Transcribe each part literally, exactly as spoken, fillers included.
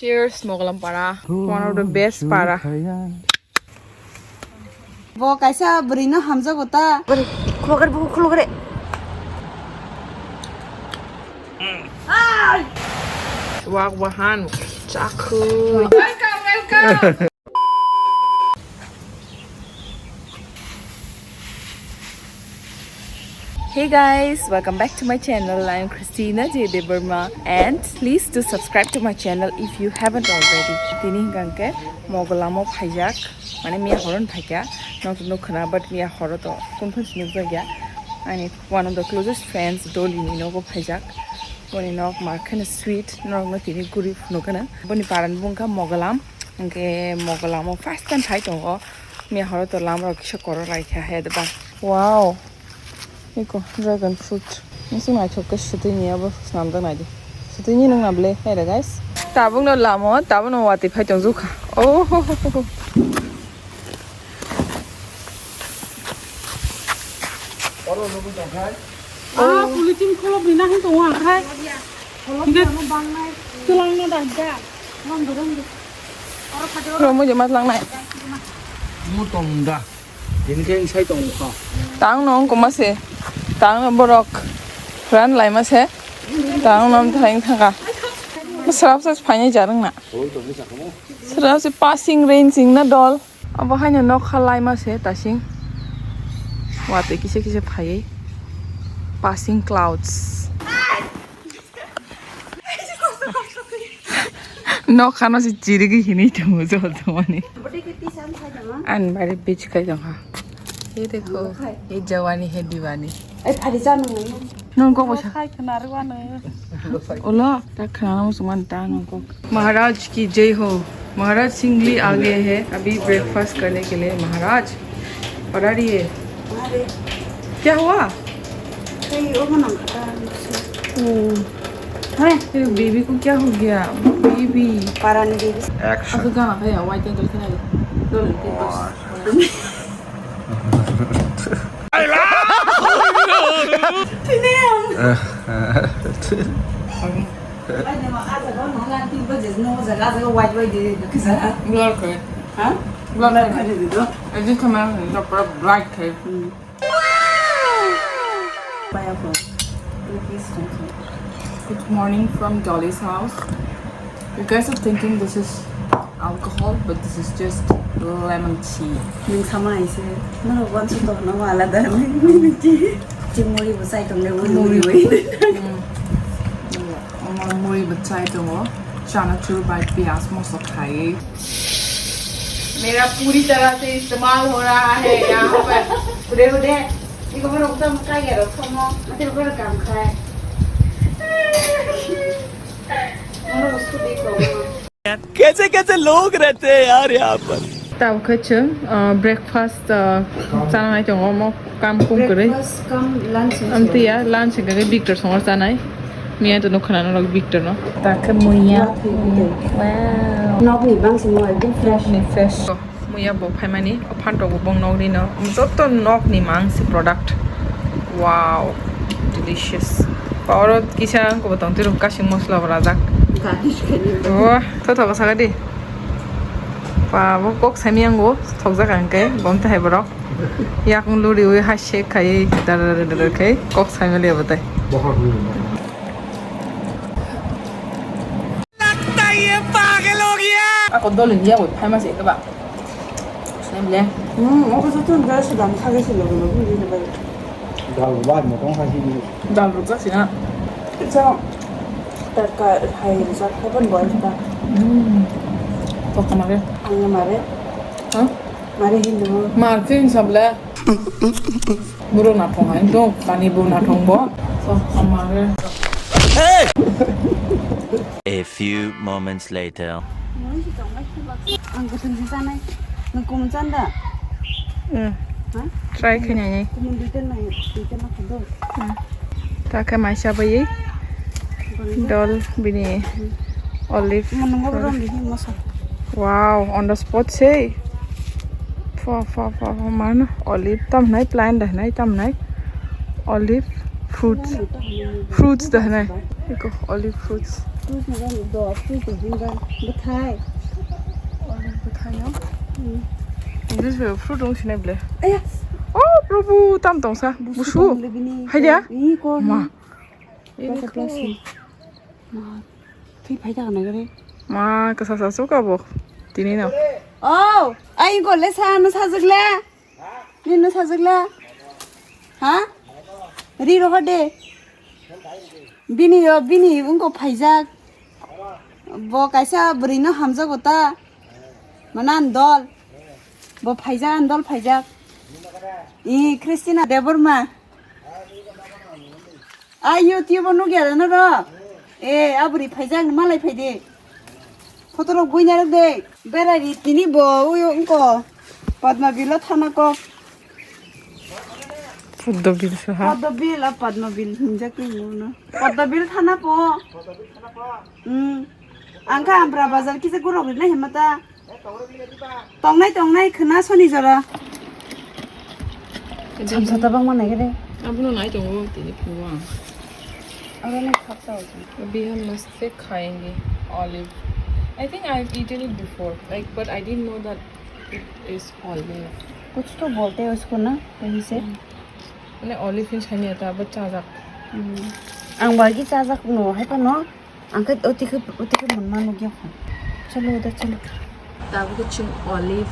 Cheers, Mogalam para, one of the best para. Bo kaisa bwrwi no hamjago ta. Bwrwi, khulugari, bo khulugari. Wak wahan, chakhu. Welcome, welcome. Hey guys, welcome back to my channel. I am Christina J Debbarma and please do subscribe to my channel if you haven't already. Tini hingkha hingke Mogalam o phaijak, mane miya horo no phaikha, nong to nukha na, but miya horo to kun kun se nukjakya. Ani one of the closest friends Doli ni nogo phaijak. Boni nok markheno sweet, norok no tini guri phunukha na. Boni para ni bung kha Mogalam. Hingke Mogalam o first time phai tongo. Miya horo to lam rok kisa koro lai kha he deba. Wow. Iko dragon fruit. Nisi naithok khe swtwi ni abo swnamjak nai di. Swtwi ni nung na ble. Hey da guys. Tabuk no lamo, tabuk no watwi phai tong jukha. Oh. Ah, politin kholop rina hin tongo ang khai. Hingke twlang no da da. Romo je mat lang nai. Mu tong da. Tini khe sai tong kha. Tang no wng koma se. Tang no borok ran lai ma se. Tang no wng thang thang ka. Srap srap phai nai jarang na. Srap se passing rain sing na dol. Abo haino nokha laima se tasing. Watwi kisa kisa phaiwi. Passing clouds. Nokha no se chirigwi hinwi tongo jol tongmani. Ani bari beach kai tongkha. Ye dekho, ye jawani hai diwani. Ai phari janu. Nong kok bwsa. Khai khna rwano. Ulo, ta khna muchung man ta nong kok. महाराज की जय हो। महाराज सिंह ली आगे है अभी ब्रेकफास्ट करने के लिए। महाराज, और आ रही है। अरे। क्या हुआ? कहीं वो बना खाता है मुझसे। ओ। है? तेरे बेबी को क्या हो गया? बेबी। पारा नहीं baby. Action. Aku gana kaya, white and dolphin aja. Dolphin. Blur khe. Ha? Blur khe. Blur khe. Edit khe ma, pura bright khe. Hmm. Good morning from Dolly's house. You guys are thinking this is alcohol, but this is just lemon tea. Nwng sama hai se, norok wansu tongno alada lemon tea. Chimuri bo chai tongle, muri muri. Muri bo. Mm. Omo muri bo chai tongo. Chanachur bai piyaj moso khai. मेरा पूरी तरह से इस्तेमाल हो रहा है यहाँ पर। उधर, उधर। देखो, मेरा एकदम का गया रखो मो। मतलब, बड़ा काम खाए। Moro bostu di ko. कैसे कैसे लोग रहते हैं यार यहाँ पर। Tabuk khe chwng, uh, breakfast, uh, chana nai tongo, omo kam kum kwrwi. Breakfast cum lunch. Amtwi ya, lunch hwnkhe Victor songor chanai. Miya to nukha na norok Victor no. Ta khe muya. Wow. Nokni bangsi mo ekdom fresh. Ni fresh. Muya bo phaimani, o phantok bo bong nokni no, joto nokni mangsi product. Wow, delicious. Pa oro kisa wngkhe bo tong tiro kasing mosla bo rajak. Garnish khaini. Wah, tho tho saka di. Pa bo kok sami ang bo thokjak ang khe, bom te hai borok. Yakung luri ui hai shake khai, dar dar dar dar khai, kok sami le bo tai. Bokhok ni. Ako dol India bo phaima se keba. Sem le. Hmm, ako sa tun dal sudan khage se logo logo ni bai. Dal bai mo kong khai ni. Dal ruk sa sina. Sa tarka hai sa khaban bol ta. Hmm. Kok kamare. Ang mare. Ha? Mare hindu. Mar chin sabla. Buro nathong hai dong, kani bo nathong bo. So, amare. A few moments later. Ang kutung si sanai. Nung kumun sanda? Hmm. Ha? Try khainai. Kumun duita nai, duita na khado. Hmm. Ta khe maisa bai dol bini olive. Mo nungo fruit. Rom bihi mosa. Wow, on the spot sei. Pha, pha, pha, pha, man olive tam nai, plant da nai, tam nai. Olive fruits. Fruits da nai. Iko olive fruits. Fruit ni ban do, fruit ni ban. Bwthai. Bwthai no? Hmm. English bai fruit wng sinai ble. Aya. Oh, Prabhu, tam tong sa. Busu Busu. Tong le bini. Hai dia? Ih, ko. Ma. Ini ko. Plastic. Ma. Twi phai ta na gare. Ma, kasa sa suka bo. Tini no. Oh, ai ko le sa na sa jik le. Nino sajwkla? Ha? Ri rohor de. Bini yo, bini wngko phaijak. Bo kaisa bwrwino hamjago ta. Mana andol. Bo phaijak, andol phaijak. I Christina Debbarma. A YouTube o nukya rano ro. E, abri phaijak malai phaide. Photo rok buina rok de. Berai ri tini bo uyo ungko. Padma Bilo thana ko. Padma Bil saha. Padma Bil, a Padma Bil hinjak ni no. Padma Bil thana po. Hmm. Angka Ambra bazar kisa gurok ri na himata. Tongnai, tongnai, khwna soni jora. Samsa tabang ma naigede. Abono nai tongo, tini phungo ang. Aro nai khapsa osi. अभी हम मस्त से खाएंगे olive. I think I've eaten it before, like, but I didn't know that it is olive. कुछ तो बोलते हैं उसको ना, कहीं से। Hmm. Mane olive hin sani ata abo chajak. Hmm. Ang bagi chajak no, hai pa no. Ang khe otikhe, otikhe monma nukya kho. Chalo, uda chalo. Tabuk chwng olive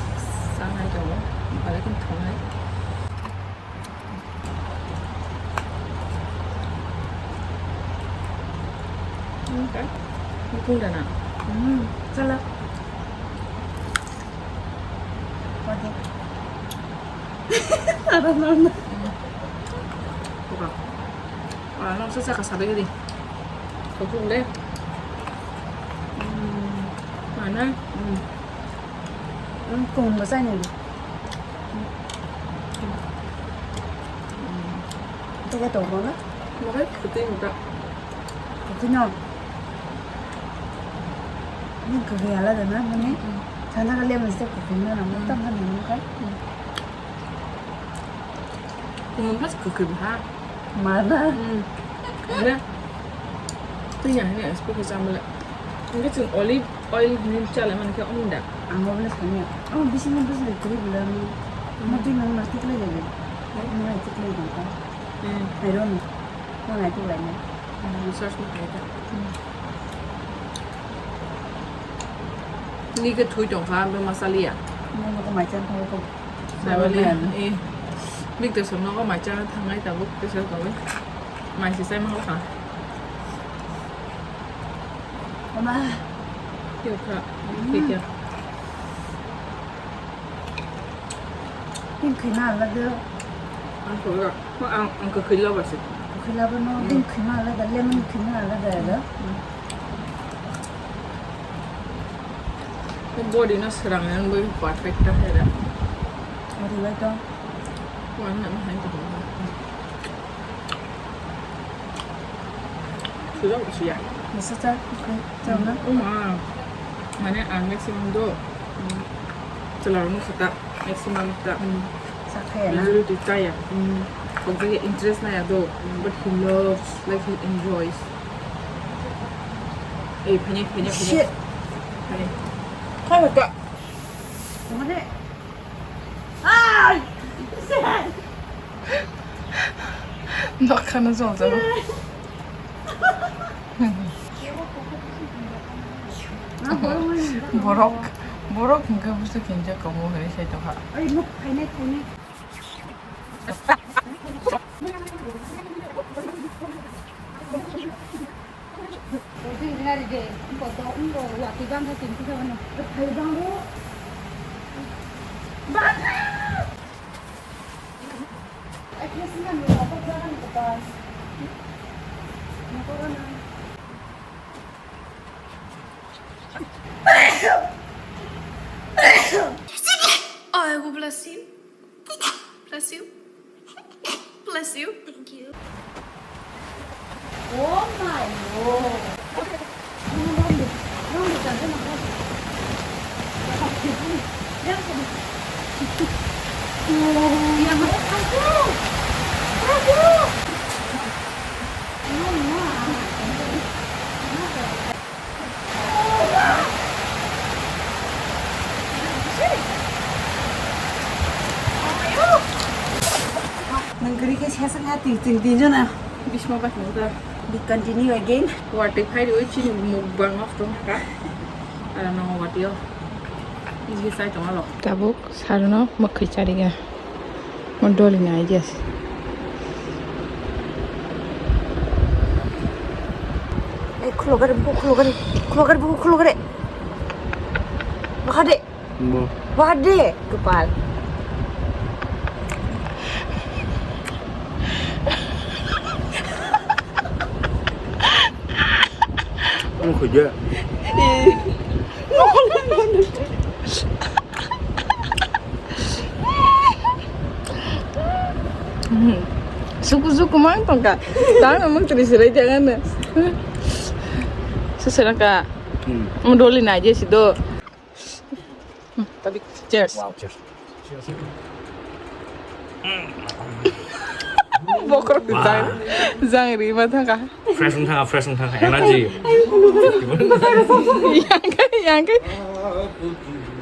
sanai tongo. Olive wng thongnai. Okay. Nukung dana. Hmm, chalo. Pati. Ada nana. Buka. Wala nang sa saka sabai gadi. Kutung deh. Hmm. Mana? Hmm. Hmm, kumun ba sai ni. Tega to mo na? Mo kai kuting ta. Kuting no. Ni kuting ala da na, mo ni. Hmm. Sana kali mesti kuting na, mo tam kan mo kai. Hmm. Kumun pas kuking ha. Mana? Hmm. Ada. Twi ya ni expo ke chamle. Ini cuma olive oil ni chale man ke om da. Ang bo bole sani. Oh, bisi ni bisi ni kuri bole mo. Hmm. Mo twi nang na tik lai lai. Mo tik lai dong ka. Hmm. I don't know. Mo na tik lai na. Hmm, research mo kai ta. Hmm. Ni ke thui tong kha, be masaliya. Mo ko mai chan tho ko. Sabali, eh, big tesa nogo mai chana thangnai tabuk tesa tabuk. Mai se sai mangla kha. Ama. Kyo kha, kyo kya. Pink khe na ala de. Ang ko ga, ang, ang ko khila ba se. Khila ba no, pink khe na ala de, lemon khe na ala de. Body no srang yang boi perfect ta hai da. Ori bai to. Wan na hai to. Sudah usia. Masa ta, okay, jam na. Uma. Mane ang maximum do. Chela no sata maximum ta. Sakhaya na. Majority chaya. Hmm. Kok interest na ya do. But he loves, like, he enjoys. Eh, phanya, phanya, phanya. Shit. Phanya. Kau tak? Mana? Ai! Shit! Nok khana jol jol. Borok, borok hingke busu kinja komo hwnwi sai tongkha. Ai, nuk phainai, phainai. I will bless you. Bless you. Bless you. Thank you. Oh my God. Sesang ha ting ting ting jona. Bismo ba nungda. We continue again. Wati phai ri chini mukbang of tong ka. Ano wati o. Ini sai tong alo. Tabuk saruno makhai chariga. Mo doli na ideas. Eh, khulogare, buku khulogare, khulogare, buku khulogare. Makade. Bo. Makade, kepal. Ang khujak. Suku suku mang tongka. Tang amang teri serai jangan na. Seserang ka. Hmm. Mudoli na aja sido. Hmm, tapi cheers. Wow, cheers. Bokrok jang, jang ri ma thangka. Fresh wng thangka, fresh wng thangka, energy. Yang kai, yang kai.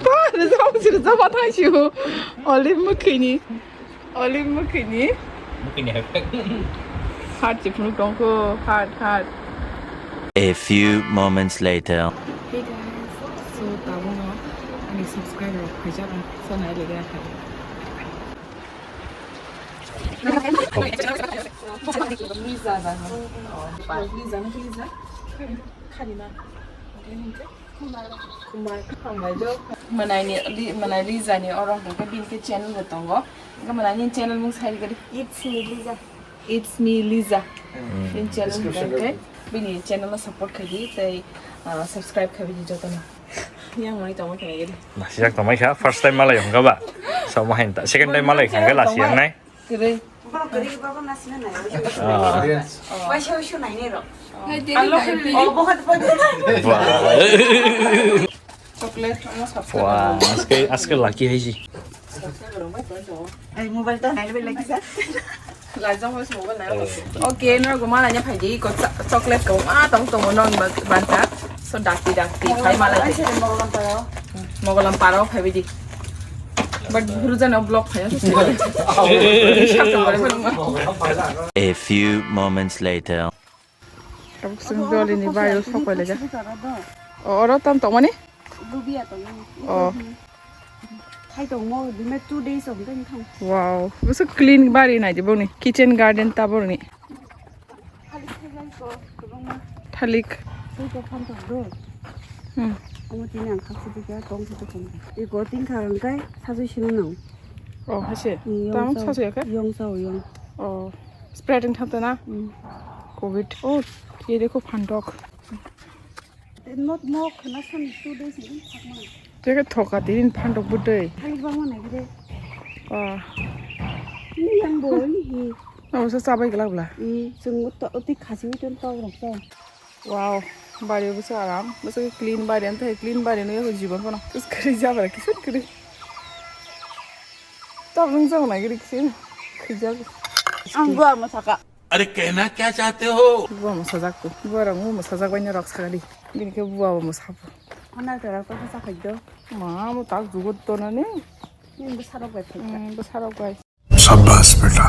Ba, rizam si rizam ma thang siu. Olive mukhini. Olive mukhini. Mukhini hai. Heart chip nuk tongko, heart, heart. A few moments later. Hey guys, so tabuk no ani subscriber rok phaijak ang, so nai lega kha. Liza ba no. Liza no Liza. Khadi ma. Kumar. Kumar. Hambai jo. Manai ni Li-, manai Liza ni oro hwnkhe bini khe channel bo tongo. Hwnkhe manai ni channel mung sai gadi. It's me Liza. It's me, Liza. Hmm. Bini channel hwnkhe bini channel no support khai di tei, ah, subscribe khai di joto no. Yang mani tongma khe nai di. Nasiyak tongmai kha, first time malai hwnkha ba. Sama hain ta, second time malai hwnkha lasi yang nai. Kwrwi. Ah. Waisa waisa nai nai ro. Hai, tini nai pi. Oh, bohat bohat. Chocolate, ano subscribe. Wah, aske, aske lucky hai si. Ai, mobile ta nai bai lucky sa. Lajang hois mobile nai. Okay, no guma lanya phai di ko cha-, chocolate ko ma tong tong non ba-, banta. So dakti dakti phai malai. Ai, se mogolam paro. Mogolam paro phai di. But buru jana block phai. A few moments later. Tabuk chwng doli ni bai o sok pai laijak. O, oro tam tongmani? Lubia tongmani. O. Thai tongmo, bima two days of them thang. Wow, bwswk clean bari nai di boni kitchen garden ta boroni. Thalik thai jai ko, kwbangma. Thalik. Tei ko phan tong do. Hmm. Omo tini ang khaksa dikha, tong sa tong. Iko tin kha ang kai, sajui sino nang. O, hase. Tam sajui ya khe? Yong sao yong. O. Spreading thangtana. Hmm. Covid. Oh, ye dekho phantok. Not mo khana san two days ni thakma. Teke thoka tini phantok budai. Thalik bangma nai gide. Ah. Ni yang bo ni hi. Abo sa sabai glak bla. Hmm, sung to oti khasi ton to rok sa. Wow, bari bwswk aram, bwswk clean bari, ang tei clean bari nugwi jibon phano. Bwswk kwrwi jabra, kisa kwrwi. Tabuk nung jabra nai kwrwi kisa kwrwi jabra. Ang buwa mwsaka. Are kehna kya chahte ho? Buwa mwsajak to. Buwa rang mwsajak bai norok sakali. Bini khe buwa bo mwsapo. Hana tara ko sa khai do. Ma mo tak jugot to na ne. Ni bwsarok bai phai. Hmm, bwsarok bai. शाबाश बेटा,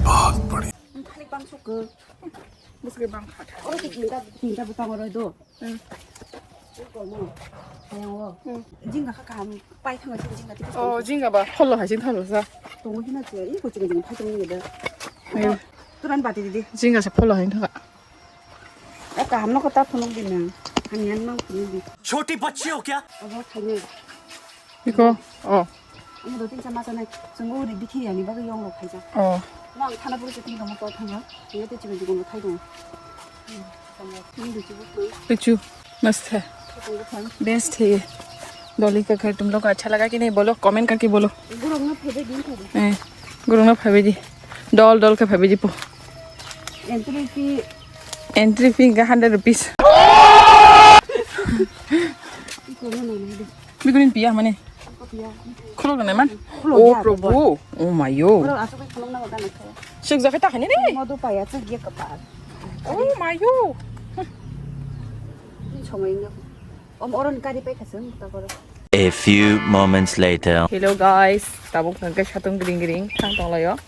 बहुत बढ़िया। Thalik bang sok. Bwswk bang kha. Oro tik minta minta bwtang oro do. Hmm. Kormo. Ayango. Hmm. Jinga kha kaham pai thangma sini jinga tik. Oh, jinga ba. Holo hai sing thalo sa. Tongo hina che. Iko jinga jinga phai tongo da. Ayo. Turan bati didi. Jinga se holo hai thanga. Eh, kaham no kota phunuk di nang. Hanian mang phunuk di. Choti bachchi ho kya? Abo thangni. Iko. Oh. Ang do tin sama sanai. Sunggu di bithi yani bagai yong lo khaija. Oh. Mang thana puri tin kamu kau thanga. Ini tu cuma juga mau thai dong. Ini tu cuma. Lucu. Mast hai. Best hai ye. Doli ka ghar tum log ka accha laga ki nahi bolo, comment karke bolo. Gurung na phaibe din thadi. Eh, gurung na phaibe di. Dol dol ka phaibe di po. Entry fee. Entry fee ga hundred rupees. Iko na na na. Bikunin piya mane. Iko piya. Khulok na man. Khulok ya, Prabhu. Oh my yo. Khulok asuk khulok na ba na kaya. Sik jakai ta khani ni. Modu paya sik ye kapal. Oh my yo. Somai na. Om oron kari pai khasung ta koro. A few moments later. Hello guys, tabuk hwnkhe satung gring gring thang tonglaio.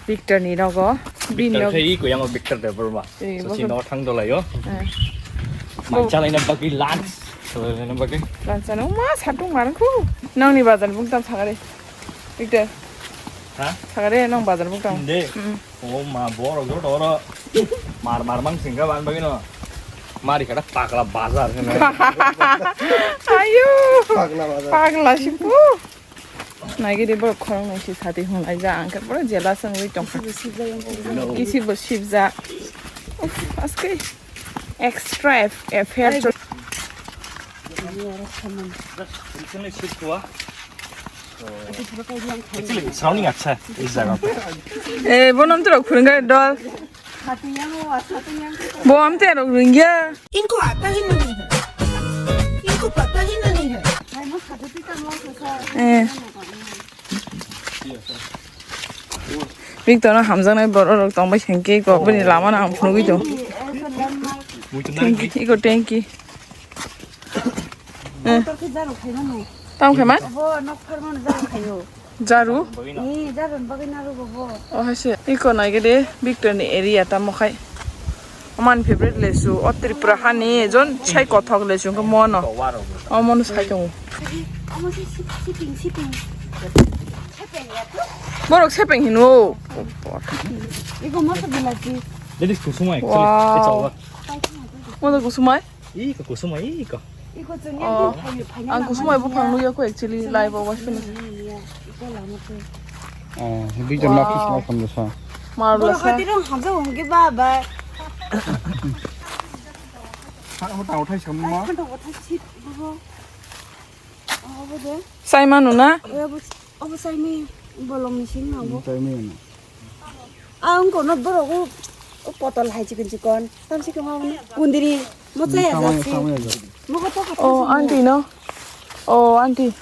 Victor ni nogo. Bini Victor nogo. Khai iko yang Victor Debbarma. Eh, so boso. Sino thang dolayo. Eh. Manchalaina bagwi lunch. Chalaina bagwi. Lunch ano ma satung marang khu. Nang ni bazar bung tam sagare. Victor. Ha? Sagare nang bazar bung tam. Inde. Mm. Oh ma borok joto oro. Mar mar mang singka ban bagwi no. Mari kada pakla bazar. Ayo. Pakla bazar. Pakla sipu. Naigidi borok khoroknwi si sati hwnlaijak, ang khe borok jealous wngwi tongkha. Kisi bo sibjak. Uff, aske extra aff-, affair. Actually, surrounding acha ei jaga. Eh, bo nom torok phwrwngkha dol. Bo amte rok ringya. इनको आता ही नहीं है, इनको पता ही नहीं है। Eh. Victor no hamjaknai borok rok tongbai sengke ko bini lama no ang phunugwi tong. Thank you, iko thank you. Eh. Tam khe man? Jaru? Ni, jarun bagwi naru bobo. O hai se, iko naigede, Victor ni area tamo khai. Oman favorite lesu, o Tripura hani, jon sai kothok lesu, wngkha mono. O mono sai tongo. Omo se sip-, siping, siping. Borok sepeng hino. Iko moso bilaji. That is kusuma, actually. Wow. It's over. Mono kusumai? Iko kusuma, iko. Iko chwngya Oh, phaino, phaino ang kusumai bo phang nugya ko actually live o was finish. Iko lama ko. Oh, video Wow. na kis na kam sa. Marvelous. Boro khati rong hamsa hongke ba ba. Sa mo ta uthai sam ma. Ai, khanto uthai sit, bobo. Oh, bobo. Sai manu na? Eh, bobo. Obo saini bolong ni sini nangbo. Chai mi na. Ah, ang kono borok o, o potol hai chikon chikon. Tam si kama kundiri. Mo chaya Sama jasi. sama ya jasi. Mo ko to ko Oh, auntie no. Oh, auntie.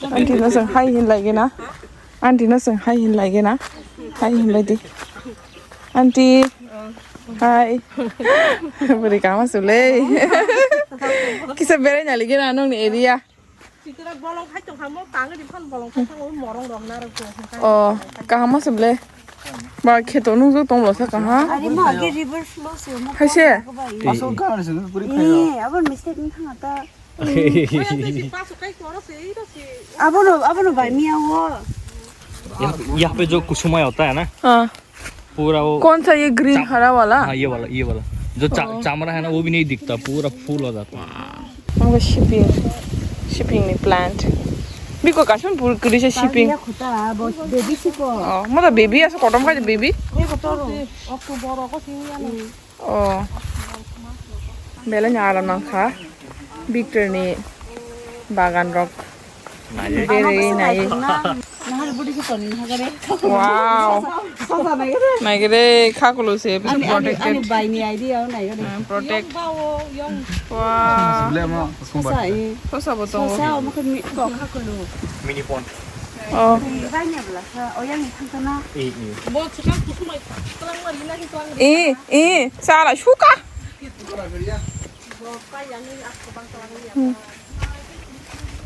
Auntie no sang hai hin lagi na. Auntie no sang hai hin lagi na. Hai hin lagi. Auntie. Hai. Beri kama sule. Kisa bere nyali gina nong ni area. Chitra bolong khai tong kha, mo tang di phan bolong khai tong, morong rok na rok tong kha. Oh, kaham se ble. Ba kheto nung jok tong lo sa kaha. Ari mo age reverse lo se mo. Hai se. Asok ka se puri khai. Eh, abon mistake ni thang ta. Paso kai koro se, ito se. Abono, abono bai miya wo. यहाँ पे जो कुसुमा होता है ना, हाँ। पूरा वो कौन सा, ये ग्रीन चाम- हरा वाला? हाँ, ये वाला, ये वाला। जो चा- ओ। चामड़ा है ना, वो भी नहीं दिखता, पूरा फूल हो जाता है। हमको शिपिंग, शिपिंग नहीं प्लांट। भी को काशन पूरी करी से शिपिंग। Baby siko. Oh, मतलब बेबी ऐसा कॉटन का baby? October, October, October. Oh. Belai no aram nang kha. Victor ni bagan rok. Nai. Bere nai. Nahar budi ki toni nahagare. Wow. Sosa nai gare. Nai gare, kha kulo se, bisu Ani, ani, protected. Ani bai ni idea o nai gare. Hmm, protect. Wow. Sosa i. Sosa bo tongo. Sosa o mukhe mi ko kha kulo. Mini pond. Oh. Bai ni bla sa, o yang thang kana. Eh, eh. Bo chikang kusumai, chikang mari na ki tuang. Eh, eh, sala shuka.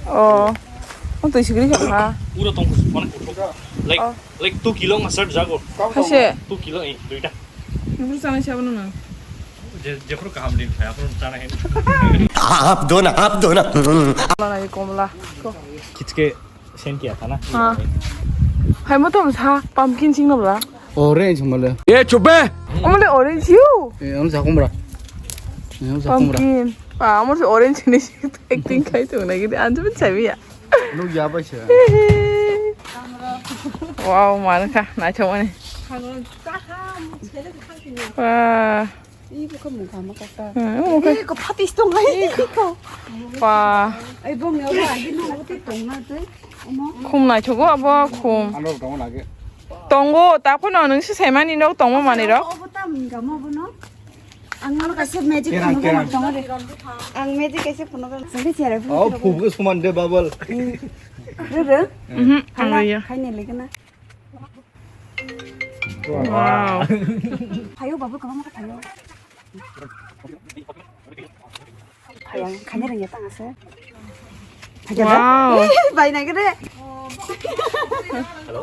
Oh. Oh, twi sigri kha. Pura tong, onek uthok. Like, Oh. like two kilo ma shirt jago. Hase. Two kilo, eh, duita. Nubru sana siapa nuna? Je, je pura kaham din, saya pura chana hai. आप दो ना, आप दो ना। Komla na, komla. Ko. Kichke. Same kiya tha na? हाँ। Hai mo tom sa pumpkin sing no bla? Orange male. ये चुप बे। Omle orange you? Eh, ang sa kumra. Eh, ang sa kumra. Pumpkin. Pa, amor se orange ni acting khai tu na gidi anjum sabi ya. Lu ya ba se. Wow, man ka na chong ni. Wow. Ih, bukan muka maka ta. Hmm, omo khe. Ih, ko phatis tong ai. Ih, ko. Pa. Ai, bong ya, ba, agi no, agi tong na, tei. Omo. Khum naithogo abo khum. Ano tong na ge. Tongo, ta phano nung se saimani no tongma mani rok. Obo tam ga mo bono. Ang ano kaisa magic Kerang, phone kerang. Tong de. Ang magic kaisa phone ko. Sangke chere phone. Oh, phubu suman de bubble. Re re. Mhm, ang ya. Khaine lege na. Wow. Phaio babu, kama maka phaio. Phaio, kanya rengya tang ase. Phaio da? Wow. Bai nai gede. Hello.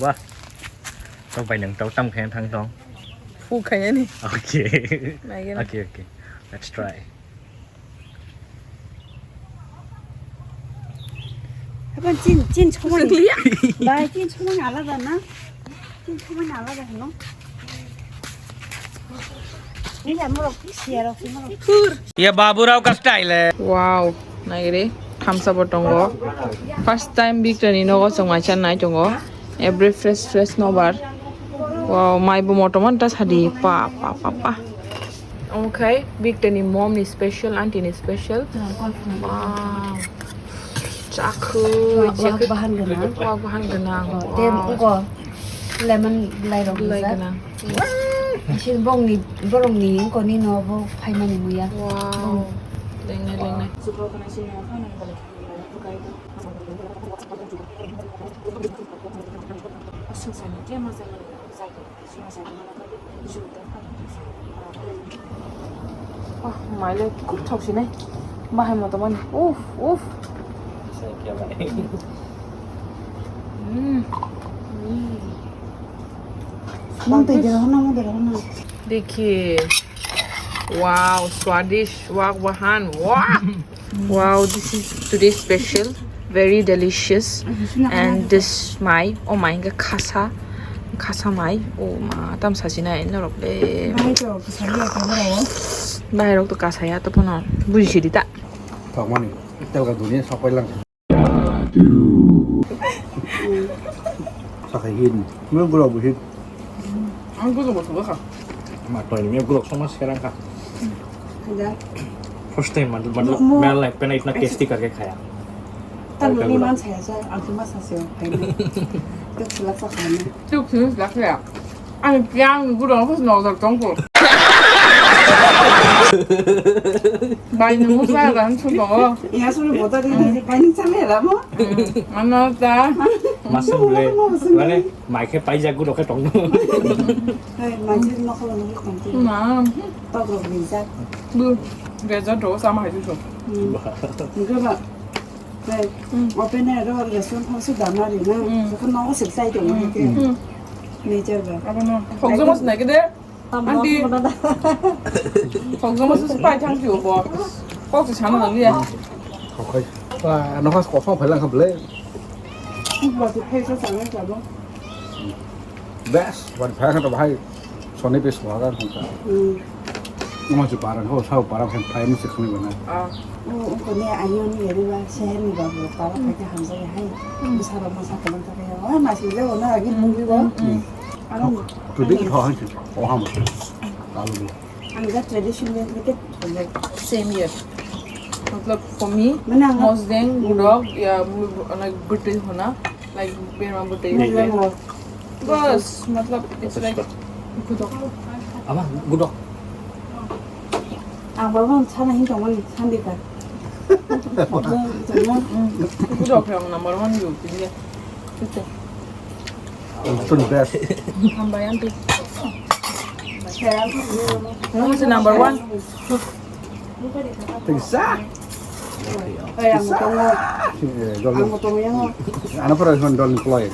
Wah. Tok bai nang tok tam khe thang tong. Fu khainani. Okay. Naigena. Okay, okay. Let's try. Apa chin chin chomani. Bai chin chomani alada na. Chin chomani alada hino. Ini ya morok sih ya rok sih morok. Ye Baburao ka style hai. Wow, naigiri thamsa bo tongo. First time bikta ni nogo chwng mai chan nai tongo. Every fresh fresh no bar. Wow, mai bo motoman ta sadi pa pa pa pa. Omo khai bikta ni mom ni special, aunty ni special. Wow. Chakhu, wak, wak bahan gwnang. Wak bahan gwnang. Oh, wow. Lemon belai rok belai gwnang. Asin bongni borokni wngkoni no bo phaimani muya. Wow. Lengnai lengnai. Oh, maile kuk thok sinai. Bahai moto mani. Uff, uff. Mm. Mm. Mang tei dera hona, mang dera hona. Dekhi. Wow, swadish, wak wahan. Wow. Wow, this is today's special. Very delicious. And this my, oh my god, khasa. Khasa mai. Oh ma, tam sajina ino rok le. Bahai to kasaya to bro. Bahai rok to kasaya to pono. Buji sidi ta. Thok mani. Tel ka dunia sapai lang. Sakai hin. Ngu gula bu hin. Ang gula bu thok kha. Ma toy ni gula soma serang kha. Ada. First time, मतलब, मतलब, मेरा लाइफ पे ना इतना टेस्टी करके खाया। तब नहीं मान छाया छाया, आंटी मसा से हो, खाई नहीं। तो खुला सा खाना। तो खुला सा खाया। Ani piang gurung pus nozor tongko. Bai nung sa dan sudo. Iya sudah botak ini bai nung chale lah mo. Ano ta. Masuk dulu. Mana mai khe paijak gurung khe tongno. Hai mai sih nokol nokol tongko. Ma. Tok rok bijak. Bu. Gejo do sama hai sudo. Enggak lah. Open air restaurant thang su dama ri na. Jokhon nogo sik sai tong ke. Nature ba. Abono. Thokjomo sinai kede. Aunty. Thokjomo su pai thang ju bo. Kok se sana nang ya. Okai. Wah, ano khas kosong phalang kha ble. Ba tu phaisa sana jabo. Best, wan phai kha to bahai. Soni pe suaga kha. Ama chu parang ho, sao parang khan phai mi se khani bana. Ah. Oh, ungko ni ayo ni yari ba, seher ni ba bo, pala phai kha hamjai hai. Masa ba masa kalang ta kaya. Wah, masi le ona agi mungbi ba. Aro. Tu dik ho han chu. Oh, ham. Kalu. Ang ga traditional ni ke. Same here. मतलब, for me, mane ang mosdeng, gudok, ya, mu-, like, bwtwi hona, like, berma bwtwi. Bas, मतलब, it's like, gudok. Ama, gudok. Ang baba sana hin tongmani, sandika. Gudok yang number one yo, tini. It's the best. Hambai, aunty. Who is number one? Tingsa. Tingsa. Ano pura hon don play.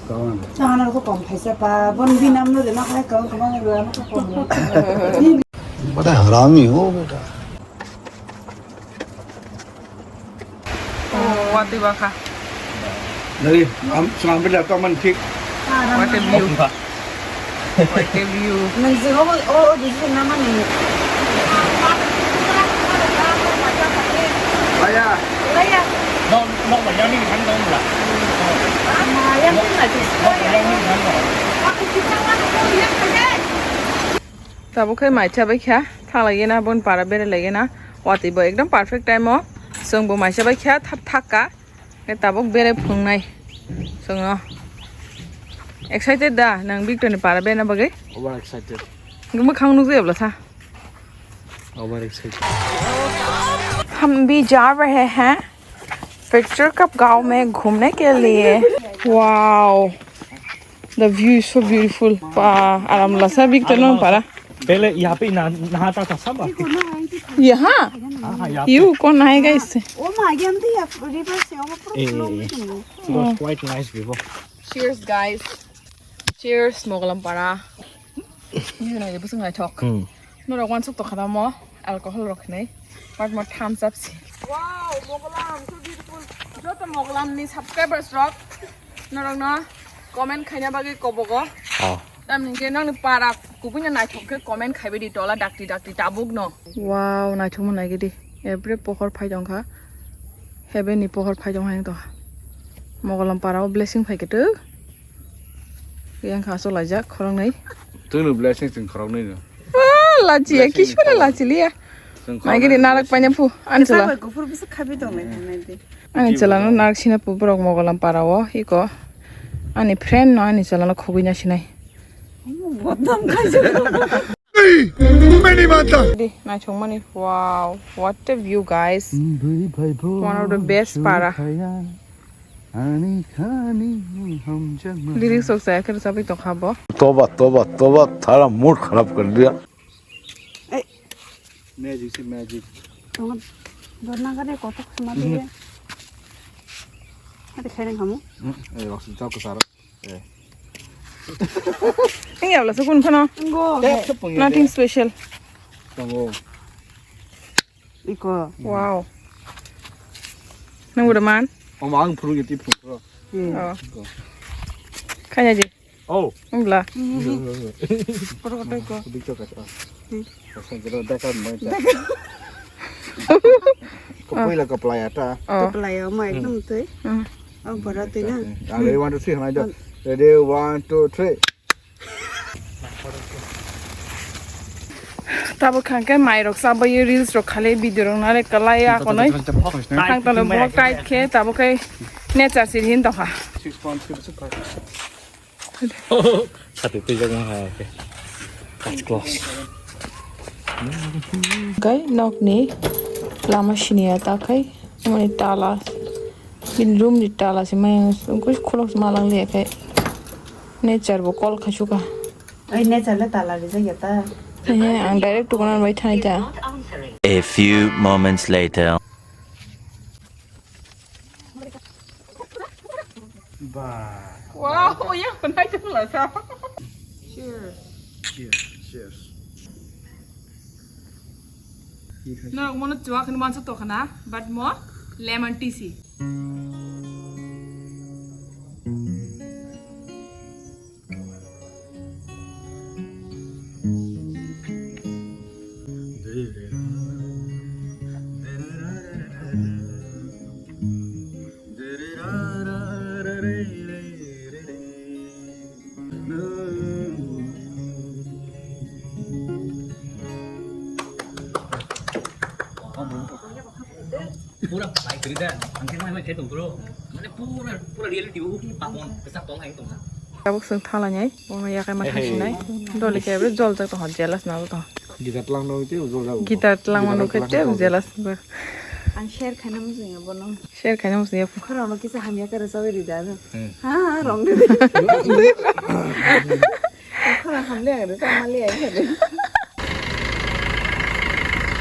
Kawan. Sana ko kom phaisa pa, bon binam no de na khai kawan kawan na ko kom. बड़ा हरामी हो बेटा। Oh, watwi bakha. Dari, am, selamat datang man tik. What a view. What a view. Nang sing obo, o, o, bisi na mani. Aya. Aya. No, no, yang ni kan dong lah. Ama, yang ni lah. No, yang ni kan dong. Aku kita kan yang ni. Tabuk khe mai chabai kha, thanglaigena, bon para berailaigena. Watwi bo ekdom perfect time o. Chwng bo mai chabai kha, thap thak ka. Khe tabuk berai phungnai. Swngo. Excited da nang Victor ni para bena bagwi? Over excited. Mwkhang nukjai abla sa. Over excited. हम भी जा रहे हैं पिक्चर कब गांव में घूमने के लिए। Wow, the view is so beautiful. Pa, aram lasa Victor no para. पहले यहाँ पे नहा- नहाता था सब। यहाँ? हाँ, हाँ, यहाँ पे। यू कौन आएगा इससे? वो मागे हम तो यहाँ रिवर से वो पूरा ए, फ्लो ए, में ए। तुम लोग। It was quite nice before. Cheers, guys. Cheers, Mogalam para. Nini nai busung nai thok. Hmm. Norok wansuk to khadamo alcohol rok khnai. But mo thumbs up si. Wow, Mogalam, so beautiful. Joto Mogalam ni subscribers rok. Norok no comment khaina bagwi kobogo. Ah. Tamni hwnkhe nokni para kubui no naithok khe comment khaibai di tola dakti dakti tabuk no. Wow, naithok mo naigidi. Every pohor phai tongkha. Heaven ni pohor phai tong hai to. Mogalam para o blessing phai khe to. Yang kha so laijak khoroknwi. Twino blessing chwng khoroknwi no. Ah, lachi ya, blessing kismana khorok. Lachi liya. Chwng khoroknwi. Naigidi narak blessing. Paina phu. Ani chwla. Kisa bai kuphur bisa khabi tong lai thangnai di. Ani chwla no narak sina phu borok Mogalam para o iko. Ani friend no ani chwla no khogwi na sinai. Bodam khai jabo. Many mata. Di, naithok mani. Wow, what a view, guys. One of the best para. Lyrics rok saya khe rwchapwi tongkha bo. तौबा, तौबा, तौबा, थारा मूड खराब कर दिया। Magic se magic. Tong, dorna gare kotok sama dia. Ada khereng kamu? Hmm, eh, waktu jauh ke sana. Eh. Ini ya, langsung kun kono. Enggak. Nothing special. Tunggu. Iko. Wow. Nang udah man? Om ang purung itu purung. Hmm. Oh. Kanya ji. Oh. Enggak. Purung kotor iko. Sedikit kacang. Hmm. Kacang jeruk dah kan, Bang. Kapoila kaplaya ta. Oh. Kaplaya ma ekdom tei. Hmm. Oh, bara tei na. Ang ready, one, two, three, hwnai do. Ready, one, two, three. Tabo khangke mai rok sabai reels rok khale video rok nare kalai ya konoi. Thang talo vlog tight khe tabo khe nature sir hin tokha. Sati twijak ma hai ke. First class. Gai nokni lama siniya ta khai mani tala. Bin room ni tala se mai khulok ma lang le khai. Nature bo call khai suka. Ai nature le tala rijak ya ta. He, ang direct tukuna bai thani ta. A few moments later. Ba. Wow, ya, pun hai tu lah sa. Cheers. Cheers, cheers. Norok mono chuak hinwi mansa tokha na, but mo lemon tea si. Pura bai kwrwi da, ang khe mai mai khe tong bro. Mane pura, pura reality o ki papon, kesa tong hai tong ha. Tabuk swng thala nai, bono yakai ma thasinai. Dole khe bre jol jak tong, jealous na tong. Guitar tlang no te jol jak. Guitar tlang no khe te jealous ba. Ang share khaina muchung ya bono. Share khaina muchung ya. Khorang no kisa hamya kare sawi ri da. Ha, ha, rong de.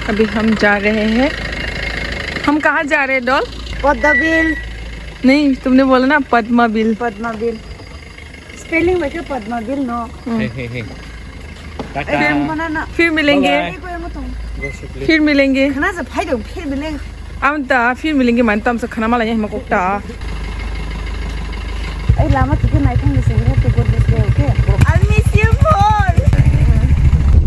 अभी हम जा रहे हैं। हम कहाँ जा रहे हैं, डॉल? पद्माबिल। नहीं, तुमने बोला ना पद्माबिल। पद्माबिल। Spelling bai khe Padmabil no. Hmm. Hey, hey, hey. Tata. Film mana na? फिर मिलेंगे। Bye bye. फिर मिलेंगे। Khana sa phai dong, फिर मिलेंगे। Ang ta फिर मिलेंगे man tam sa khana malai hima kokta. Ai lama thik nai thang ni sing, we have to go this way, okay? I miss you more.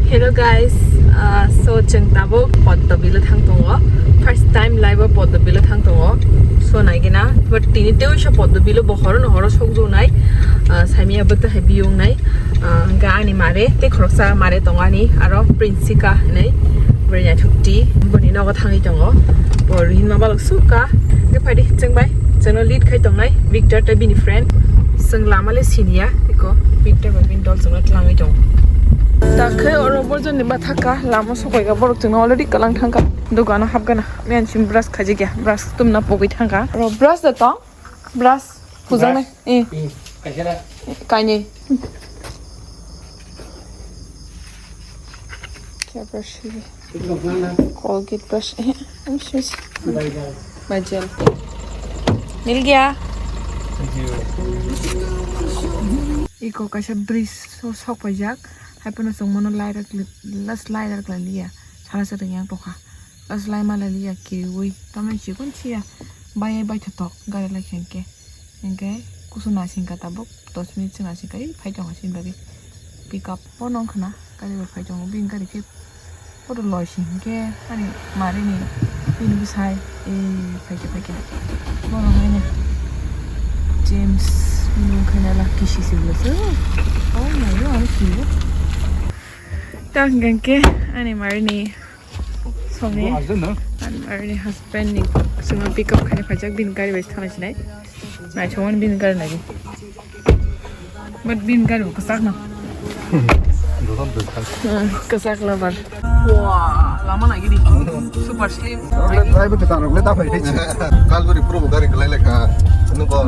Hello guys, uh, so chwng tabuk Poddo Bilo thang tongo. First time life o Poddo Bilo thang tongo. So naigina, but tini tei uisa Poddo Bilo bo horo no horo sokjak nai. Uh, saimia bo to hai biyung nai. Ah, hwnkhe ani mare tei khoroksa mare tongo ani, aro Prinsika hinwi bwrwi naithok ti, boni nogo thangwi tongo, bo rinma balok sukha. Hwnkhe phaidi chwng bai Chwngno lead khai tongnai Victor tei bini friend. Chwng lama le siniya, eko Victor bai bini dol chwngno tlangwi tongo. Takhe oro borjoni bathaka lama sokoika borok chwngno already kwlang thangkha. Dogano hapgana. Miyan sim brush khaijakya. Brush tumna pogwi thangkha. Oro brush da tong. Brush. Hujaknai. Brush. Eh. Hmm. Kaisa da. Kainwi. Kya brush hibi? Colgate brush. Eh, I'm sure. Bai gel. Bai gel. Mil gaya. Thank you. Eko kaisa bridge so sok paijak. Hai phano chwng mono lai rak li-, last lai rak lai liya. Sana se ring yang tokha. Last lai ma lai liya kiriwi. Tamni chikon chiya. Bai bai thothok gari lai khe hwnkhe. Hwnkhe kusu nasing ka tabuk. Dos minute se nasing ka. Ei phai tongo sini bagwi. Pick up. Bono wngkha na gari bai phai tongo, bini gari khe photo loi se hinkhe ani marini bini bwsai, ei phaikhe phaikhe borok haino James bini wngkha na lucky sisi bwlaiso. Oh my God, ano kibo. Ta hwnkhe ani marini songni ani marini husband ni songno pick up khaina phaijak bini gari bai thana sinai. Naithokmani bini gari nai. But bini gari bo kwchak no. Dodan bwkhak. Hmm, kwchak lover. Wah, lama nai gini. Super slim. Driver kita rok le da phai thai. Kalguri puro bo gari kwlai lekha. Nuko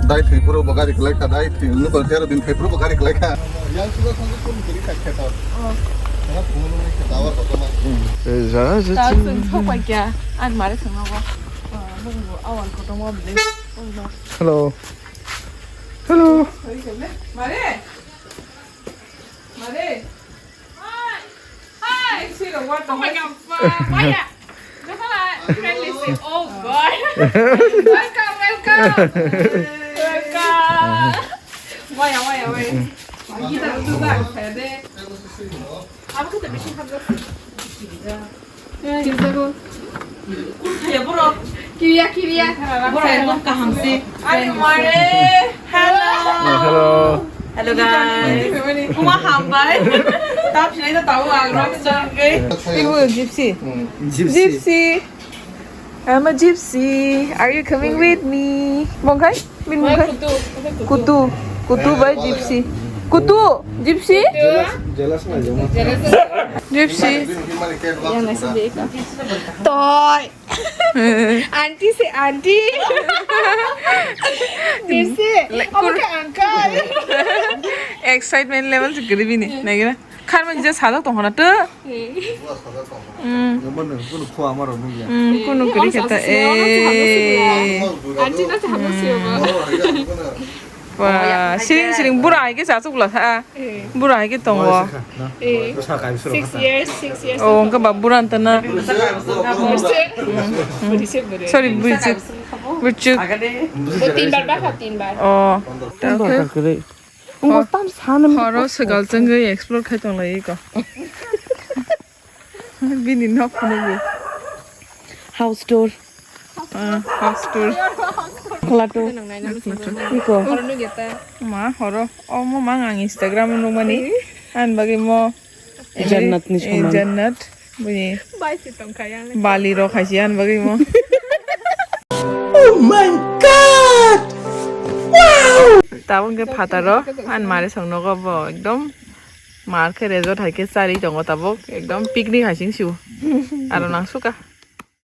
dai thwi puro bo gari kwlai kha, dai thwi nuko tero din thwi puro bo gari kwlai kha. Yang sudah sanggup pun kiri kha kheta. Oh. Karena pengen naik kheta awal kota mah. Eh, jangan sih. Tak sen sok pai kya? An mare sang nawa. Wah, bung bu awal kota mah beli. Hello. Hello. Mare. Mare. Hi. Hi. Sila, what the heck? Oh my God. Maya. Look at that. Friendly. Oh God. Welcome, welcome. Welcome. Maya, maya, maya. Kita tu dah, saya deh. Apa kita bikin hamzah? Kiya, kiya. Borok ekdom kaham se. Ani mare. Hello. Hello. Hello, guys. Kuma hambai. Tap sini ta tahu ang rok sangke. Ibu Gypsy. Gypsy. Gypsy. I'm a gypsy. Are you coming with me? Mongkhai? Min mongkhai? Kutu. Kutu. Kutu bai gypsy. Kutu. Gypsy? Jelas, jelas nggak, Joma? Gypsy. Yang nasi beka. Toy. Auntie se auntie. Gypsy. Like, apa ke uncle? Excitement level se gede bini, nagira. Kharmani je sajak tongkha na to. Hmm. Nangma nang kunu khua amaro nungya. Hmm, kunu kiri kata, eh. Auntie na chahano siyo ba. Wah, siring siring bura hai ke sachuk la tha. Bura hai ke tongo. Six years, six years. Oh, engka ba bura antana. Sorry, buchuk. Buchuk. Tinbar ba, tinbar. Oh. Tinbar kare. Ungo tam sana. Horo segal chengwi explore khai tong lai ko. Bini nok phunukgo. House tour. Ah, house tour. Khwla tour. Iko. Ma horo. Omo mang ang Instagram nukmani. An bagwi mo. Jannat ni eh, saman. Jannat. Bini bali rok hai se ani bagwi mo. Oh my God! Wow! Tabuk khe phataro ani mari song nogo bo ekdom mar khe resort hai khe chari tongo tabuk ekdom picnic hai sing siu aro nang suka.